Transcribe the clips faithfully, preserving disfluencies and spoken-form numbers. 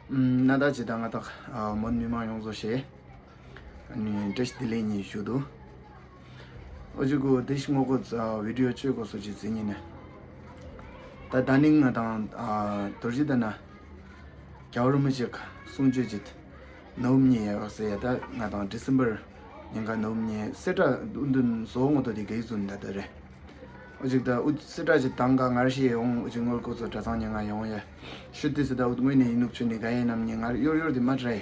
ཨམ། ན་ད་ཅི་ད་ང་དང་ཨ་མོན་མི་མང་ཡོངས་རྫོགས་ཞེས་ཨ་ནི་བཀྲ་ཤིས་བདེ་ལེགས་ཉིན་ཞུ་འདུག། ཨོ་ཅི་གོ་དེ་ཤི་ངོ་གོ་ཨ་བི་ཌི་ཡོ་ཆོས་གོ་སོ་ཅི་ཟིན་ཉིན་ནས། ད་ད་ནིང་ང་དང་ཨ་དོར་ཞི་ད་ན་རྒྱལ་བ་རིན་པོ་ཆེ་གསུང་ཆོས་ཅིག་ནོམ་ཉི་ཡ་བ་སེ་ཡ། ད་ང་དང་ཌི་སེམ་བར་ཉིན་ག་ནོམ་ཉི་སེ་ཏྲ་འདུན་འདུན་བཟོ་ངོ་དོ་དེ་གའི་ཟུན་ད་ད་རེ། ཨོ་ཅིག་ད་ཨུད་སེ་ཏྲ་ཅིག་དང་ག་ངར་ཤི་ཡོང་། ཨོ་ཅིག་ངོར་གོ་ཚོ་གྲྭ་ཚང་ཉེ་ང་ཡོང་ཡ། ཤུ་ཏི་སི་ད་ཨུད་ངོས་ནས་ཡིན་ནུག་ཆུ་ནི་ག་ཡེ་ནམ་ཉི་ངར་ཡོར་ཡོར་དི་མ་ཏྲའི།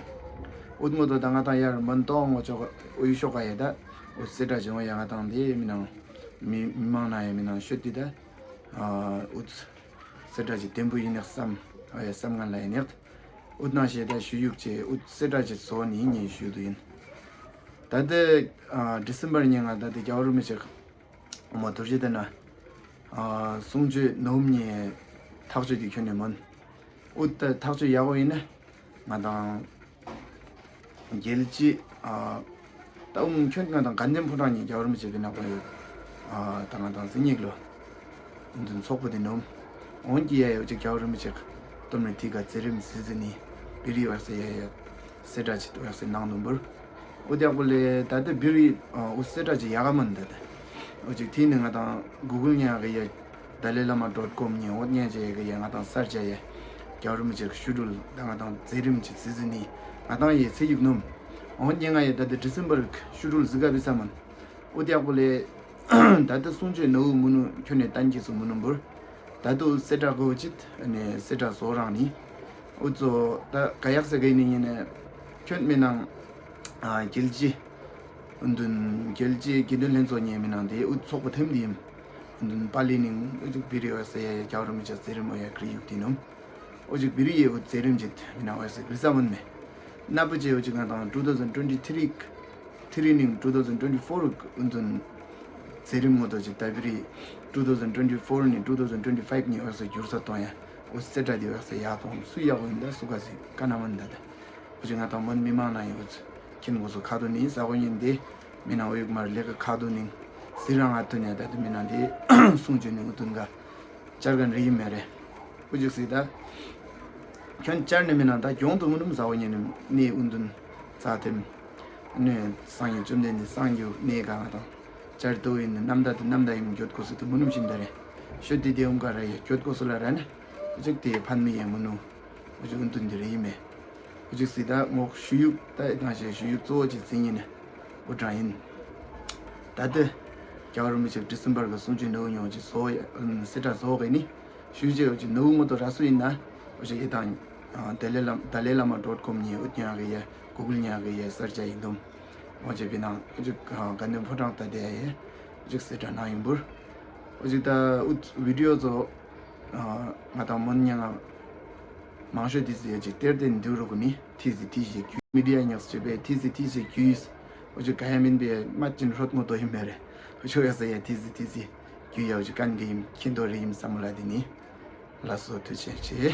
ཨུད་ངོ་དོ་ད་ང་དང་ཡར་མོན་ཏོང་ངོ་ཅོག་ཨུ་ཡུ་ཤོག་ག་ཡེ་ད། ཨུད་སེ་ཏྲ་ཅིག་ཡོང་ཡ་ང་དང་དེ་མི་ནང་མི་མི་མང་ན་ཡེ་མི་ནང་ཤུ་ཏི་ད། ཨུད་སེ་ཏྲ་ཅིག་དེན་པོ་ཡིན་ནག་བསམ། ཨ་ཡ་བསམ་ངན་ལ་ཡིན་ནག། ཨུད་ནང་ཤེ་ད་ཤུ་ཡུག་ཅེ་ཨུད་སེ་ཏྲ་ཅིག་བཟོ་ནི་ཉེ་ཤུ་དུ་ཡིན། ད་དེ་ཨ་ཌི་སེམ་བར་ཉིན་ང་ད་དེ་རྒྱལ་བ་རིན་པོ་ཆེ་མོ་དུར་ཞི་དེ་ན་ཨ་གསུང་ཆོས་ནོམ་ཉི་ཐག་ཆོད་དེ་ཁྱོན་ནས་མོན། ཨུད་ད་ཐག་ཆོད་ཡག་པོ་ཡིན་ན་ང་དང་རྒྱལ་སྤྱི་ཨ་ད་ཨུམ་ཁྱོད་ང་དང་དགའ་ལྡན་ཕོ་བྲང་ཉིན་རྒྱལ་བ་རིན་པོ་ཆེ་བི་ན་གོ་ཡོད། ཨ་ད་ང་དང་སེ་ཉིག་ལོ་འདུན་ཚོགས་པ་དེ་ནོམ། འོན་ཀྱི་ཡ་ཡོད་ཅིག་རྒྱལ་བ་རིན་པོ་ཆེ་གཏོམ་རིན་ཐི་ག་ཛེ་རིམ་ཟི་ཟི་ནི་བི་རི་ཡོད་སེ་ཡ་ཡ་སེ་ཏྲ་ཅིག་ཏུ་ཡོད་སེ་ནང་དུ་འབུར། ཨོ་དེ་ཡག་པོ་ལས་ད་ལྟ་བི་རི་ཨུ་སེ་ཏྲ་ཅིག་ཡག་ག་མོན་ད་ལྟ། ཨོ་ཅིག་ཐི་ནི་ང་དང་གུ་གུལ་ཉག་གི་ཡ། ད་ལེ་བླ་མ་ཌོཊ་ཀོམ་ཉེ་འོ་ཉེ་ཅེ་གི་ཡ་ང་དང་སར་ཅ་ཡ། རྒྱལ་བ་རིན་པོ་ཆེ་གི་ཤུ་ཌུལ་ད་ང་དང་ཛེ་རིམ་ཅིག་ཟི་ཟི་ནི་ང་དང་ཡ་ཚེ་ཡུག་ནོམ། འོ་ཉེ་ང་ཡ་ད་ལྟ་ཌི་སེམ་བར་ཤུ་ཌུལ་ཟི་ག་བི་ས་མོན། ཨོ་དེ་ཡག་པོ་ལས། ད་ལྟ་གསུང་ཆོས་ནོ་མུ་ནུ་ཁྱོད་ནས་བསྟན་གྱི་སུ་མུ་ནུ་འབུར། ད་དུ་སེ་ཏྲ་གོ་ཅིད་ནས་སེ་ཏྲ་བཟོ་རང་ནི། ཨུ་ཚོ་ད་ག་ཡག་སེ་གི་ནི་ཡིན་ནས་ཁྱོད་མི་ནང་ཨ་རྒྱལ་སྤྱི་འདུན་རྒྱལ་སྤྱི་དགེ་འདུན་ལྷན་ཚོགས་ཉེ་མི་ནང་དེ་ཨུ་ཚོགས་པ་ཐེམ་དེ་ཡིན། འདུན་པ་ལི་ནིང་ཨུ་ཅིག་བི་རི་ཡོད་སེ་ཡ་ཡ་རྒྱལ་བ་རིན་པོ་ཆེ་ཟེ་རིམ་ཨོ་ཡ་ཁྲི་ཡུག་དེ་ནོམ། ཨོ་ཅིག་བི་རི་ཡེ་ཨུ་ཛེ་རིམ་ཅིད་མི་ནང་ཨོ་ཡ་སེ་བི་ས་མོན་མེ། ན་པ་ཅེ་ཨོ་ཅིག་ང་དང་ཊུ་ཐའུ་ཛན་ཊུ་ཝེན་ཊི་ཐི་རི་ཐི་རི་ནིང་ཊུ་ཐའུ་ཛན་ཊུ་ཝེན་ཊི་ཕོར་ཨུ་འདུན་ཛེ་རིམ་ངོ་དོ་ཅིག་ད་བི་རི་ཊུ་ཐའུ་ཛན་ཊུ་ཝེན་ཊི་ཕོར་ནི་ཊུ་ཐའུ་ཛན་ཊུ་ཝེན་ཊི་ཕའིབ་ནི་ཨོ་ཡ་སེ་འགྱུར་ས་གཏོང་ཡ། ཨོ་སེ་ཏྲ་དི་ཨོ་ཡ་སེ་ཡ་གཏོང་སུ་ཡག་ཨོ་ཡིན་ད་སུ་ག་སི་ཀ་ན་མོན་ད་ད། ཨོ་ཅིག་ང་དང་མོན་མི་མང་ན་ཡོད་ཁྱེད་ངོ་སོ་ཁ་དོ་ནི་ས་གོ་ཉིན་དེ་མི་ནང་ཨོ་ཡུག་མར་ལེ་ཀ་ཁ་དོ་ནིང་ཟི་རང་ཨ་དོ་ནི་ད་དེ་མི་ནང་དེ་གསུང་ཆོས་ནི་ཨུ་དུན་ག་བཅར་ག་རེ་ཡིན་མེ་རེ། ཨུ་ཅིག་སི་ད་ཁྱོད་བཅར་ནི་མི་ནང་ད་གྱོང་དུ་མུ་ནུམ་ས་གོ་ཉིན་ནི་ཨུ་དུན་ཙ་ཐེམ། ནི་སང་ཡོད་བཅོམ་ལྡན་འདས་སང་རྒྱུ་ནི་ག་ང་དང་བཅར་དུ་ཡིན་ནི་ནམ་ད་དེ་ནམ་ད་ཡིན་གྱོད་གོ་སི་དུ་མུ་ནུམ་བཞིན་ད་རེ། ཤོད་དེ་དེ་ཨུམ་ག་ར་ཡ་གྱོད་གོ་སི་ལ་ར་ནི་ཨུ་ཅིག་དེ་ཕན་མི་ཡེ་མུ་ནུ། ཨུ་ཅིག་ཨུ་དུན་དེ་རེ་ཡིན་མེ། ཨུ་ཅིག་སི་ད་ངོག་ཞུ་ཡུག་ད་ཨི་དང་ཞེ་ཞུ་ཡུག་གཙོ་བོ་ཅིག་ཟིན་ཡིན་ནི་ཨུ་དྲང་ཡིན། ད་ལྟ་རྒྱལ་བ་རིན་པོ་ཆེ་ཌི་སེམ་བར་གི་གསུང་ཆོས་ནོ་ཉོ་ཅིག་བཟོ་ཡ་སེ་ཏྲ་བཟོ་གི་ནི་ཞུ་ཅེ་ཨུ་ཅིག་ནོ་ངོ་དོ་ར་སུ་ཡིན་ན་ཨུ་ཅིག་ཨི་དང་ད་ལེ་ལ་ད་ལེ་བླ་མ་ཌོཊ་ཀོམ་ཉེ་ཨུ་ཉག་གི་ཡ་གུ་གུལ་ཉག་གི་ཡ་སར་ཅ་ཡིན་དུམ། ཨུ་ཅིག་བི་ནང་ཨུ་ཅིག་དགའ་ལྡན་ཕོ་བྲང་ད་དེ་ཡ་ཨུ་ཅིག་སེ་ཏྲ་ནང་ཡིན་པུར། ཨུ་ཅིག་ད་ཨུ་བི་ཌི་ཡོ་ཚོ་ང་དང་མོན་ཉ་ང་མང་ཤོས་དེ་ཟི་ཡ་ཅིག་གཏེར་དེ་འདུག་རོགས་ནི་ཐི་ཟི་ཐི་ཞེས་རྒྱུ་མི་ཌི་ཡ་ཉག་ཅེ་པའི་ཐི་ཟི་ཐི་ཞེས་རྒྱུ་ཡིས། ཨོ་ཅིག་ག་ཡ་མིན་པའི་མ་ཅིན་ཧྲོད་ངོ་དོ་ཡིན་མེ་རེ། ཨོ་ཅོ་ཡ་ས་ཡ་ཐི་ཟི་ཐི་ཟི་རྒྱུ་ཡ་ཨོ་ཅིག་གན་གི་ཡིན་ཁྱིན་དོ་རེ་ཡིན་ས་མོ་ལ་དེ་ནི་ལ་སོ་ཐུ་ཆེན་ཆེ།